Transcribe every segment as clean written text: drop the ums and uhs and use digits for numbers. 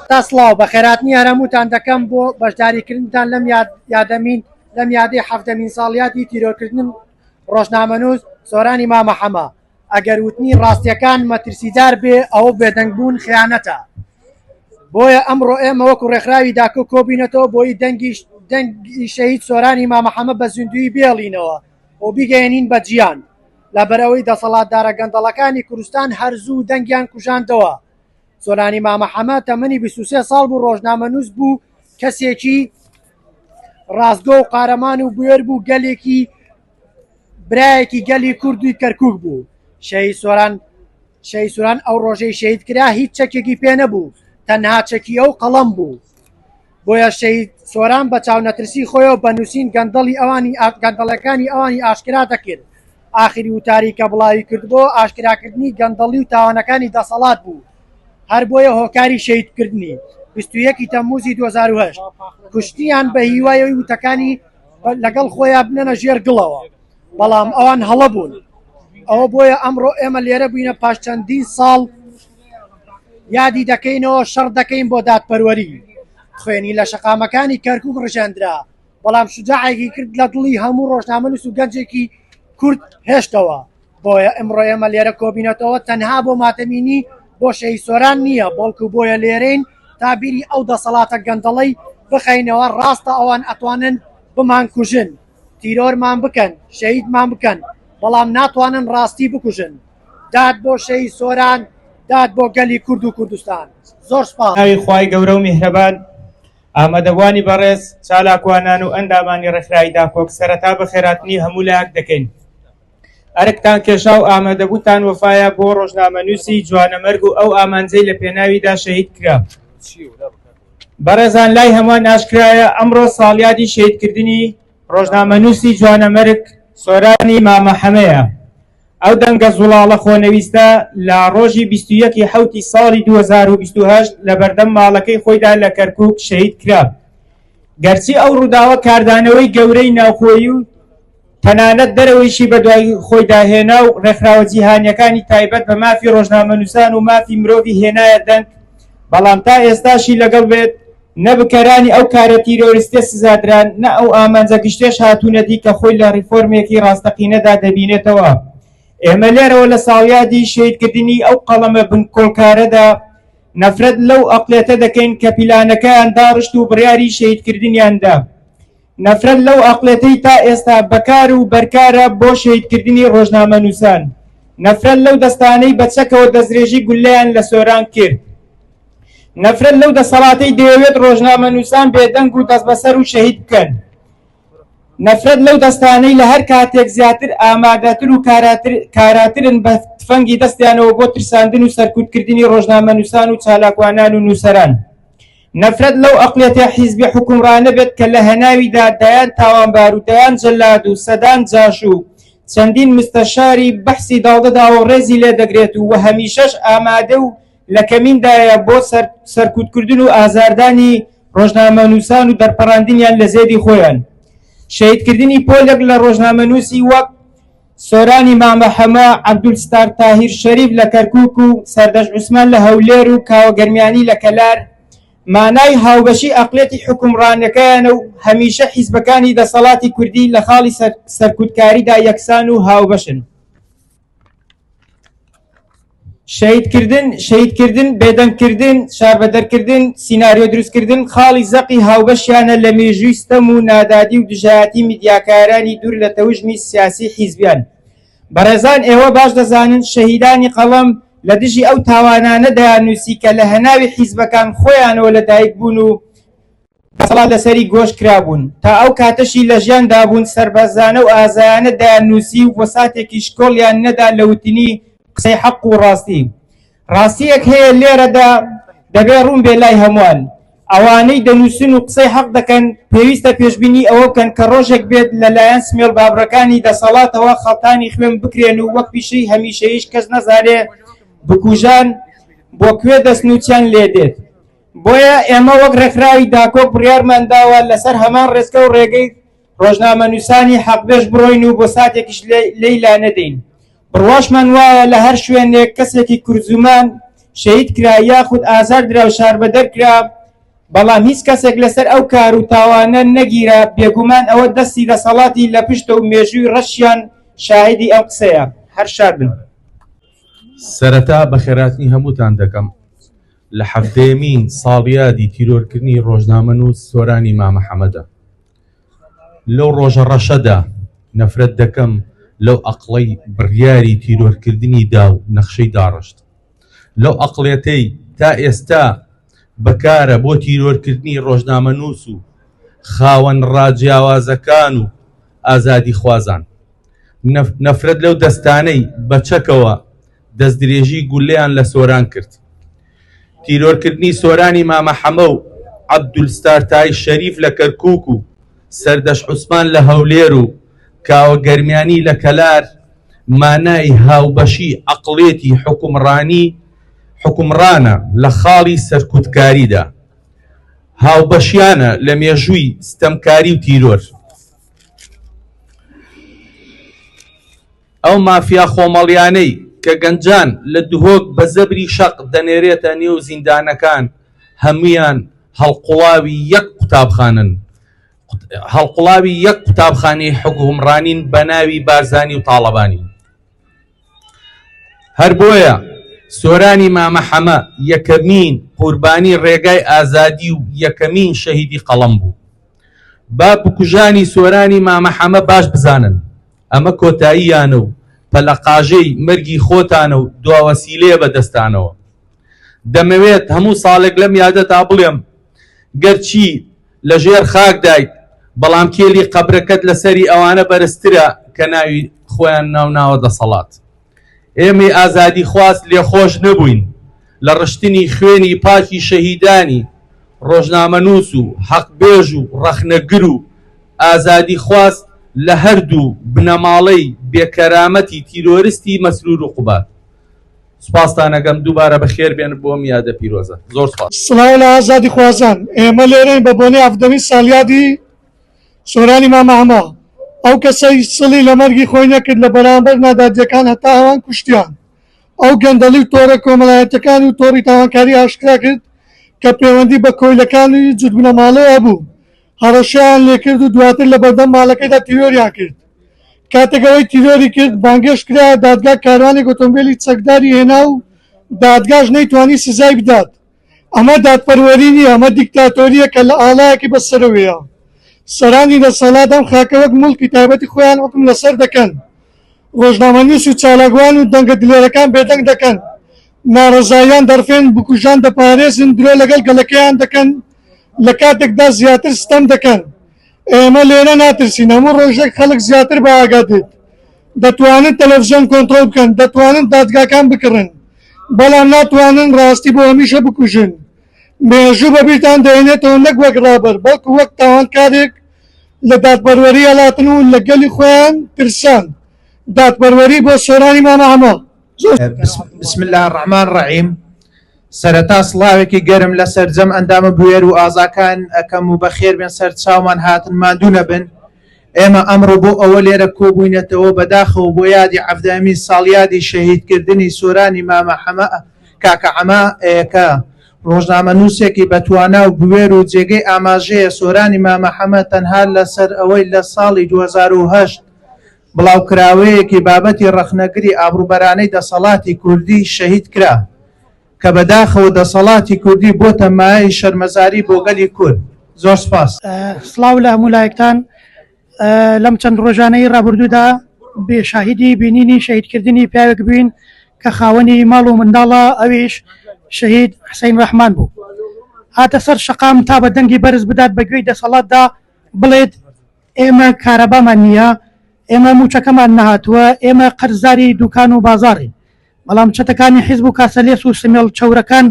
تا سڵاو بەخێراتنی هەرەمووتان دەکەم بۆ بەشداریکردنتان لەم یادەمین لەم یادەی حەفتەمین ساڵیادی تیرۆرکردن ڕۆژنامەنووس سۆرانی مامە حەمە ئەگەر وتنی ڕاستیەکان مەترسیدار بێ ئەوە بێدەنگبوون خیانەتە بۆیە ئەمڕۆ ئێمە وەکو ڕێکخراوی داکۆ کۆبینەتەوە بۆی دەنگی دەنگی شەهید سۆرانی مامە حەمە بە زیندوویی بێڵینەوە و بیگەیەنین بە جیان لەبەرئەوەی دەسەڵاتدارە گەندەڵەکانی کوردستان هەر زوو دەنگیان کوژاندەوە سۆرانی مامە حەمە تەمەنی 23 ساڵ بوو ڕۆژنامەنووس بوو کەسێکی ڕاستگۆ و قارەمان و بوێر بوو گەلێکی برایەکی گەلی کوردی کەرکک بوو شەهید سۆران شەهید سۆران ئەو ڕۆژەی شەهید کرا هیچ چەکێکی پێ نەبوو تەنها چەکی ئەو قەڵەم بوو بۆیە شەهید سۆران بە چاونەترسی خۆیەوە بە نووسین گەندەڵی ئەوانی گەندەڵەکانی ئەوانی ئاشکرا دەکرد ئاخری وتاری کە بڵاوی کردبۆ ئاشکراکردنی گەندەڵی و تاوانەکانی دەسەڵات بوو هەر بۆیە هۆکاری شەهیدکردنی 21 تەمموزی 2008 کوشتیان بە هیوای ئەوی وتەکانی لەگەڵ خۆیان بنەنە ژێر گڵەوە بەڵام ئەوان هەڵە بوون ئەوە بۆیە ئەمڕۆ ئێمە لێرە بووینە پاش چەندین ساڵ یادی دەکەینەوە شەڕ دەکەین بۆ دادپەروەری خوێنی لە شەقامەکانی کەرکک ڕژێندرا بەڵام شجاعێکی کرد لە دڵی هەموو ڕۆژنامەنووس و گەنجێکی کورد هێشتەوە بۆیە ئەمڕۆ ئێمە لێرە کۆبینەتەوە تەنها بۆ ماتەمینی بۆ شەهید سۆران نییە بەڵکو بۆیە لێرەین تا بیری ئەو دەسەڵاتە گەندەڵەی بخەینەوە ڕاستە ئەوان ئەتوانن بمان کوژن تیرۆرمان بکەن شەهیدمان بکەن بەڵام ناتوانن ڕاستی بکوژن داد بۆ شەهید سۆران داد بۆ گەلی کورد و کوردستان زۆر سپاس. ناوی خوای گەورە و میهرەبان. ئامادەبوانی بەڕێز، چالاکوانان و ئەندامانی ڕێکخراوی داکۆک سەرەتا بەخێرهاتنی هەموو لایەک دەکەین. ئەرکتان کێشا و ئامادەبوونتان وەفایە بۆ ڕۆژنامەنووسی جوانەمەرگ و ئەو ئامانجەی لە پێناویدا شەهید کرا. بەڕێزان لای هەمووان ئاشکرایە ئەمڕۆ ساڵیادی شەهیدکردنی ڕۆژنامەنووسی جوانەمەرگ سۆرانی مامە حەمەیە. ئەو دەنگە زوڵاڵە خۆنەویستە لە ڕۆژی 21 ی حەوتی ساڵی 2028 لە بەردەم ماڵەکەی خۆیدا لە کەرکووک شەهید کرا. گەرچی ئەو ڕووداوە کاردانەوەی گەورەی ناوخۆیی و تەنانەت دەرەوەیشی بەدوای خۆیدا هێنا و ڕێکخراوە جیهانییەکانی تایبەت بە مافی ڕۆژنامەنووسان و مافی مرۆڤی هێنایە دەنگ، بەڵام تا ئێستاشی لەگەڵ بێت نە بکەرانی ئەو کارە تیرۆریستیە سزادران، نە ئەو ئامانجە گشتیەش هاتوونە دی کە خۆی لە ڕیفۆرمێکی ڕاستەقینەدا دەبینێتەوە. ئێمە لێرەوە لە ساڵیادی شەهیدکردنی ئەو قەڵەمە بنکۆڵکارەدا نەفرەت لەو ئەقڵیەتە دەکەین کە پیلانەکەیان داڕشت و بڕیاری شەهیدکردنیان دا. نەفرەت لەو ئەقڵێتەی تا ئێستا بەکار و بەرکارە بۆ شەهیدکردنی ڕۆژنامەنووسان. نەفرەت لەو دەستانەی بە چەکەوە دەسترێژی گوللەیان لە سۆران کرد. نەفرەت لەو دەسەڵاتەی دەیەوێت ڕۆژنامەنووسان بێدەنگ و دەستبەسەر و شەهید بکەن. نەفرەت لەو دەستانەی لە هەر کاتێک زیاتر ئامادەتر و کاراترن بە تفەنگی دەستیانەوە بۆ ترساندن و سەرکوتکردنی ڕۆژنامەنووسان و چالاکوانان و نووسەران. نەفرەت لەو ئەقڵیەتە حیزبی حوکمڕانە بێت کە لە هەناویدا دەیان تاوانبار و دەیان جەلاد و سەدان جاش و چەندین مستەشاری بەحسی داڵدەداوە و ڕێزی لێ دەگرێت و هەمیشەش ئامادە و لە کەمیندایە بۆ سەرکوتکردن و ئازاردانی ڕۆژنامەنووسان و دەرپەڕاندنیان لە زێدی خۆیان. شەهیدکردنی پۆلێک لە ڕۆژنامەنووسی وەک سۆرانی مامە حەمە، عەبدولستار تاهیر شەریف لە کەرکووک و سەردەشت عوسمان لە هەولێر و کاوە گەرمیانی لە کەلار، مانای هاوبەشی ئەقڵیەتی حوکمڕانەکەیانە و هەمیشە حیزبەکانی دەسەڵاتی کوردی لە خاڵی سەرکوتکاریدا یەکسان و هاوبەشن. شەهیدکردن، شەهیدکردن، بێدەنگکردن، شاربەدەرکردن، سیناریۆ دروستکردن خاڵی زەقی هاوبەشیانە لە مێژووی ستەم و نادادی و دژایەتی میدیاکارانی دوور لە تەوژمی سیاسی حیزبیان. بەڕێزان ئێوە باش دەزانن شەهیدانی قەڵەم لە دژی ئەو تاوانانە دەیاننووسی کە لە هەناوی حیزبەکان خۆیانەوە لە دایک بوون و دەسەڵات لەسەری گۆش کرابوون، تا ئەو کاتەشی لە ژیاندا بوون سەربەرزانە و ئازایانە دەیاننووسی و بۆ ساتێکیش کۆڵیان نەدا لە وتنی قسەی حەق و ڕاستی. ڕاستییەک هەیە لێرەدا دەبێ ڕوون بێ لای هەمووان، ئەوانەی دەنووسن و قسەی حەق دەکەن پێویستە پێشبینی ئەوە بکەن کە ڕۆژێک بێت لە لایەن سمێڵبابڕەکانی دەسەڵاتەوە خەڵتانی خوێن بکرێن و وەک پیشەی هەمیشەییش کەس نەزانێ بکوژان بۆ کوێ دەستن و چیان لێ دێت. بۆیە ئێمە وەک ڕێکخراوی داکۆک بڕیارمان داوە لەسەر هەمان ڕێچکە و ڕێگەی ڕۆژنامەنووسانی حەقبێژ بڕۆین و بۆ ساتێکیش لێی لانەدەین. بڕواشمان وایە لە هەر شوێنێک کەسێکی کوردزمان شەهید کرا یاخود ئازار درا و شاربەدەر کرا، بەڵام هیچ کەسێک لەسەر ئەو کار و تاوانە نەگیرا، بێگومان ئەوە دەستی دەسەڵاتی لە پشتە و مێژووی ڕەشیان شاهیدی ئەم قسەیە. هەر شاد بن. سەرەتا بەخێرهاتنی هەمووتان دەکەم. لە حەڤدەیەمین ساڵیادی تیرۆرکردنی ڕۆژنامەنووس سۆرانی مامە حەمەدە. لەو ڕۆژە ڕەشەدا نەفرەت دەکەم لەو ئەقڵەی بڕیاری تیرۆرکردنی دا و نەخشەی داڕشت. لەو ئەقڵێتەی تا ئێستا بەکارە بۆ تیرۆرکردنی ڕۆژنامەنووس و خاوەن ڕا جیاوازەکان و ئازادیخوازان. نەفرەت لەو دەستانەی بە چەکەوە دەستدرێژی گوللەیان لە سۆران کرد. تیرۆرکردنی سۆرانی مامە حەمە و عەبدولستار تای شەریف لە کەرکووک و سەردەشت عوسمان لە هەولێر و کاوە گەرمیانی لە کەلار مانای هاوبەشی عەقڵێتی حوکمڕانی حوکمڕانە لە خاڵی سەرکوتکاریدا. هاوبەشیانە لە مێژووی ستەمکاری و تیرۆر. ئەو مافیا خۆمەڵیانەی کە گەنجان لە دهۆک بە زەبری شەق دەنێرێتە نێو زیندانەکان هەموویان هەڵقوڵاوی یەک قوتابخانەن هەڵقوڵاوی یەک قوتابخانەی حوکمڕانین بە ناوی بارزانی و تاڵەبانی. هەر بۆیە سۆرانی مامە حەمە یەکەمین قوربانی ڕێگای ئازادی و یەکەمین شەهیدی قەڵەم بوو. با بکوژانی سۆرانی مامە حەمە باش بزانن ئەمە کۆتاییانە و پەلەقاژەی مەرگی خۆتانە و دواوەسیلەیە بە دەستانەوە. دەمەوێت هەموو ساڵێک لەم یادەتا بڵێم گەرچی لە ژێر خاکدایت بەڵام کێلی قەبرەکەت لەسەری ئەوانە بەرزترە کە ناوی خۆیان ناوناوە دەسەڵات. ئێمەی ئازادیخواز لێخۆش نەبووین لە ڕشتنی خوێنی پاکی شەهیدانی ڕۆژنامەنووس و حەقبێژ و ڕەخنەگر و ئازادیخواز لە هەردوو بنەماڵەی بێکەرامەتی تیرۆرستی مەسرور و قوباد. سوپاستان ئەکەم دووبارە بەخێر بێن بۆ ئەم یادە پیرۆزە. زۆر سوپاس. سڵاو لە ئازادیخوازان، ئێمە لێرەین بە بۆنەی حەڤدەمین ساڵیادی سۆرانی مامە حەمە، ئەو کەسەی سڵی لە مەرگی خۆی نەکرد لە بەرامبەر نادادیەکان هەتا ئەوان کوشتیان. ئەو گەندەڵی و تۆڕە کۆمەڵایەتیەکان و تۆڕی تاوانکاری ئاشکرا کرد کە پەیوەندی بە کۆیلەکانی جوتبنەماڵەوە هەبوو، هەڕەشەیان لێکرد و دواتر لە بەردەم ماڵەکەیدا تیرۆریان کرد. کاتێک ئەوەی تیرۆری کرد بانگهێشت کرایە دادگا کاروانێک ئۆتۆمبێلی چەکداری هێنا و دادگاش نەیتوانی سزای بدات. ئەمە دادپەروەری نییە، ئەمە دیکتاتۆرییە کە لە ئاڵایەکی بەسەرەوەیە. سەرانی دەسەڵات ئەم خاکە وەک موڵکی تایبەتی خۆیان حوکم لەسەر دەکەن. ڕۆژنامەنووس و چالاکوان و دەنگە دلێرەکان بێدەنگ دەکەن. ناڕەزاییان دەڕفێن، بکوژان دەپارێزن، درۆ لەگەڵ گەلەکەیان دەکەن، لە کاتێکدا زیاتر ستەم دەکەن. ئێمە لێرە ناترسین، هەموو ڕۆژێک خەڵک زیاتر بە ئاگا دێت. دەتوانن تەلەفزیۆن کۆنترۆڵ بکەن، دەتوانن دادگاکان بکڕن، بەڵام ناتوانن ڕاستی بۆ هەمیشە بکوژن. مێژوو بەبیرتان دەهێنێتەوە نەک وەک ڕابەر بەڵکو وەک تاوانکارێک لە دادپەروەری هەڵاتن و لە گەلی خۆیان ترسان. دادپەروەری بۆ سۆرانی مامە حەمە. بسم اللە الرحمن الرحیم سەرەتا سڵاوێکی گەرم لە سەرجەم ئەندامە بوێر و ئازاکان ئەکەم و بەخێر بێن سەر چاومان هاتن ماندوو نەبن ئێمە ئەمڕۆ بۆ ئەوە لێرە کۆبووینەتەوە بەداخەوە بۆ یادی عەفدەمین ساڵیادی شەهیدکردنی سۆرانی مامە حەمە کاکە حەمە کە ڕۆژنامەنووسێکی بەتوانا و بوێر و جێگەی ئاماژەیە سۆرانی مامە حەمە تەنها لەسەر ئەوەی لە ساڵی 2008 بڵاوکراوەیەکی بابەتی ڕەخنەگری ئابڕوبەرانەی دەسەڵاتی کوردی شەهید کرا، کە بەداخەوە دەسەڵاتی کوردی بۆتە مایەی شەرمەزاری بۆ گەلی کورد. زۆر سپاس. سڵاو لە هەموو لایەکتان. لەم چەند ڕۆژانەی ڕابردوودا بێ شاهیدی بینینی شەهیدکردنی پیاوێک بووین کە خاوەنی ماڵ و منداڵە ئەویش شەهید حسین ڕەحمان بوو. هاتە سەر شەقام تا بە دەنگی بەرز بدات بە گوێی دەسەڵاتدا بڵێت ئێمە کارەبامان نییە، ئێمە مووچەکەمان نەهاتووە، ئێمە قەرزداری دووکان و بازاڕین. بەڵام چەتەکانی حیزب و کاسەلێس و سمێڵ چەورەکان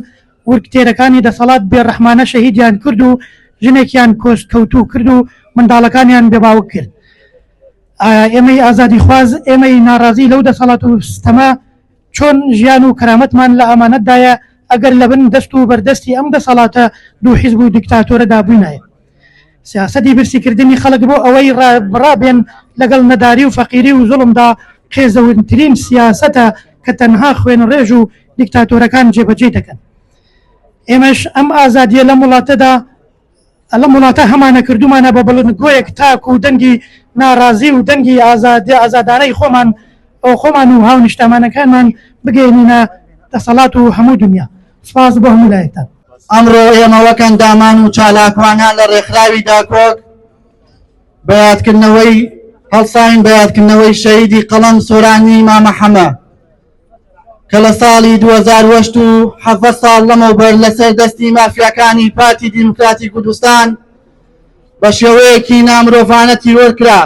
ورگ تێرەکانی دەسەڵات بێ ڕەحمانە شەهیدیان کرد و ژنێکیان کۆست کەوتوو کرد و منداڵەکانیان بێ باوک کرد. ئایا ئێمەی ئازادیخواز، ئێمەی ناڕازی لەو دەسەڵات و ستەمە چۆن ژیان و کەرامەتمان لە ئامانەتدایە ئەگەر لەبن دەست و بەردەستی ئەم دەسەڵاتە دوو حیزب و دیکتاتۆرەدا بووینایە؟ سیاسەتی برسیکردنی خەڵک بۆ ئەوەی ڕابێن لەگەڵ نەداری و فەقیری و زوڵمدا قێزەونترین سیاسەتە کە تەنها خوێنڕێژ و دیکتاتۆرەکان جێبەجێی دەکەن. ئێمەش ئەم ئازادیە لەم وڵاتەدا لەم وڵاتە هەمانە کردومانە بە بڵندگۆیەک تاکو دەنگی ناڕازی و دەنگی ئازادی ئازادانەی خۆمان خۆمان و هاونیشتمانەکانمان بگەێنینە دەسەڵات و هەموو دنیا. سپاس بۆ هەموو لایەکتان. ئەمڕۆ ئێمە وەک ئەندامان و چالاکوانان لە ڕێکخراوی داکۆک بە یادکردنەوەی هەڵساین بە یادکردنەوەی شەهیدی قەڵەم سۆرانی مامە حەمە کە لە ساڵی 2008 و 17 ساڵ لەمەوبەر لەسەر دەستی مافیاکانی پارتی دیموکراتی کوردستان بە شێوەیەکی نامرۆڤانە تیرۆر کرا.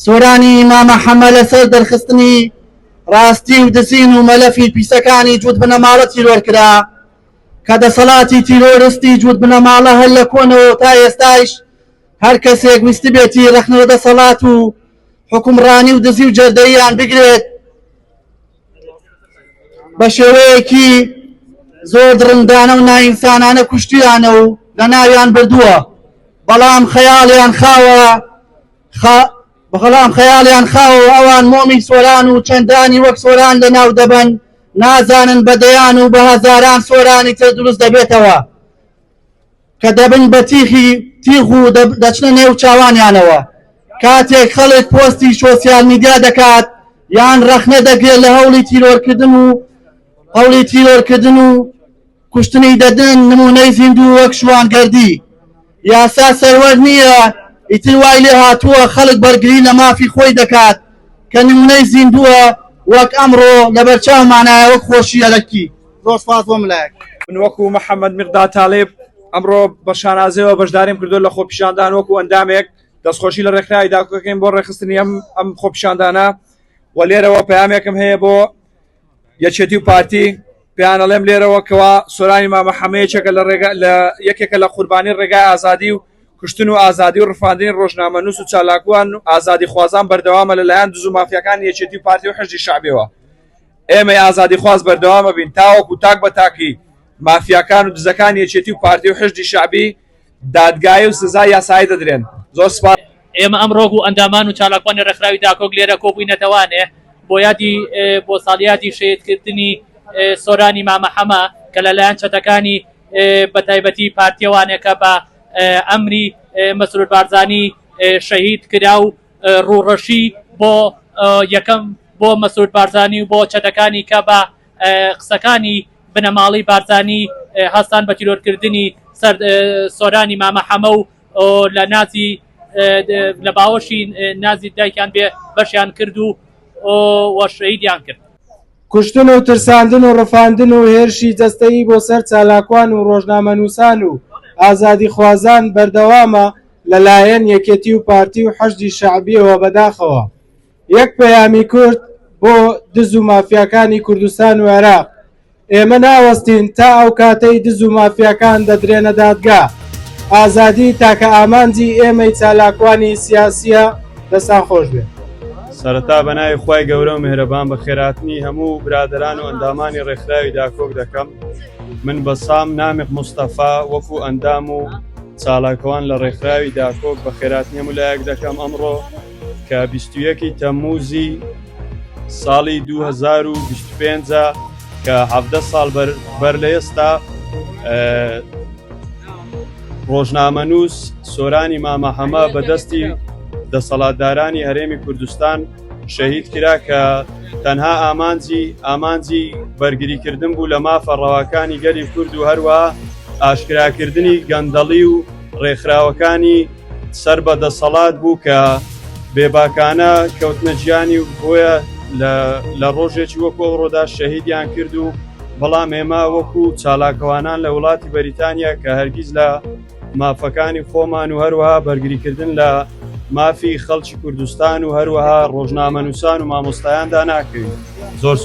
سۆرانی مامە حەمە لەسەر دەرخستنی ڕاستی و دزین و مەلەفی پیسەکانی جووت بنەماڵە تیرۆر کرا کە دەسەڵاتی تیرۆرستی جووت بنەماڵە هەر لە کۆنەوە تا ئێستایش هەر کەسێک ویستبێتی ڕەخنە لە دەسەڵات و حوکمڕانی و دزی و جەردەییان بگرێت بە شێوەیەکی زۆر دڕندانە و نائینسانانە کوشتویانە و لەناویان بردووە بەڵام خەیاڵیان خاوە بەڵام خەیاڵیان خاوە و ئەوان مۆمی سۆران و چەندانی وەک سۆران لەناو دەبەن نازانن بە دەیان و بە هەزاران سۆرانی تر دروست دەبێتەوە کە دەبن بە تیخی تیغ و دەچنە نێو چاوانیانەوە کاتێک خەڵک پۆستی سۆسیال میدیا دەکات یان ڕەخنە دەگرێت لە هەوڵی تیرۆرکردن و هەوڵی تیرۆرکردن و کوشتنی دەدن نمونەی زیندوو وەک شوان گەردی یاسا سەروەر نییە ئیتر وای لێ هاتووە خەڵک بەرگری لە مافی خۆی دەکات کە نمونەی زیندووە وەک ئەمڕۆ لەبەرچاومانایە وەک خۆشی ئەلەکی زۆر سپاس بۆ ملایەک. من وەکو محەممەد میقداد تالیب ئەمڕۆ بە شانازیەوە بەشداریم کردو لە خۆپیشاندان وەکو ئەندامێک دەستخۆشی لە ڕێکخراوی داکۆکەکەین بۆ ڕێکخستنی ئەم ئەم خۆپیشاندانە و لێرەوە پەیامێکم هەیە بۆ یەکێتی و پارتی پێیان ئەڵێم لێرەوە کەوا سۆرانی مامە حەمە یەکێکە لە ڕێگا لە یەکێکە لە قوربانی ڕێگای ئازادی و کوشتن و ئازادی و ڕفاندنی ڕۆژنامەنووس و چالاکوان و ئازادی خوازان بەردەوامە لەلایەن دز و مافیاکانی یەکێتی و پارتی و حەشدی شەعبیەوە ئێمەی ئازادیخواز بەردەوامە بین تاوەکو تاک بە تاکی مافیاکان و دزەکانی یەکێتی و پارتی و حشدی شەعبی دادگایی و سزای یاسایی دەدرێن. زۆر سپاس. ئێمە ئەمڕۆ و ئەندامان و چالاکوانی ڕێکخراوی داکۆک لێرە کۆبووینەتەوانێ بۆ یادی بۆ ساڵیادی شەهیدکردنی سۆرانی مامە حەمە کە لەلایەن چەتەکانی بە تایبەتی پارتیەوانێ کە بە ئەمری مەسرور بارزانی شەهید کرا و ڕووڕەشی بۆ یەکەم بۆ مەسرور بارزانی و بۆ چەتەکانی کە بە قسەکانی بنەماڵەی بارزانی هەستان بە تیرۆرکردنی سەر سۆرانی مامە حەمە و لە نازی لە باوەشی نازی دایکیان بێ بەشیان کرد و و شەهیدیان کرد. کوشتن و ترساندن و ڕفاندن و هێرشی جەستەیی بۆ سەر چالاکوان و ڕۆژنامەنووسان و ئازادیخوازان بەردەوامە لەلایەن یەکێتی و پارتی و حەشدی شەعبیەوە بەداخەوە یەک پەیامی کورت بۆ دز و مافیاکانی کوردستان و عێراق. ئێمە ناوەستین تا ئەو کاتەی دز و مافیاکان دەدرێنە دادگا. ئازادی تاکە ئامانجی ئێمەی چالاکوانی سیاسییە. دەستان خۆش بێت. سەرەتا بە ناوی خوای گەورە و میهرەبان بەخێرهاتنی هەموو برادەران و ئەندامانی ڕێکخراوی داکۆک دەکەم. من بەسام نامیق مستەفا وەکو ئەندام و چالاکوان لە ڕێکخراوی داکۆک بەخێرهاتنی هەموو لایەک دەکەم. ئەمڕۆ کە 21 تەمموزی ساڵی 2025 کە 17 ساڵ بەر لە ئێستا ڕۆژنامەنووس سۆرانی مامە حەمە بە دەستی دەسەڵاتدارانی هەرێمی کوردستان شەهید کرا کە تەنها ئامانجی ئامانجی بەرگریکردن بوو لە مافە ڕەواکانی گەلی کورد و هەروەها ئاشکراکردنی گەندەڵی و ڕێکخراوەکانی سەر بە دەسەڵات بوو کە بێباکانە کەوتنە گیانی و بۆیە لە ڕۆژێکی وەکو ئەوڕۆدا شەهیدیان کرد و بەڵام ئێمە وەکو چالاکوانان لە وڵاتی بەریتانیا کە هەرگیز لە مافەکانی خۆمان و هەروەها بەرگریکردن لە مافی خەڵکی کوردستان و هەروەها ڕۆژنامەنووسان و مامۆستایاندا ناکەوین زۆر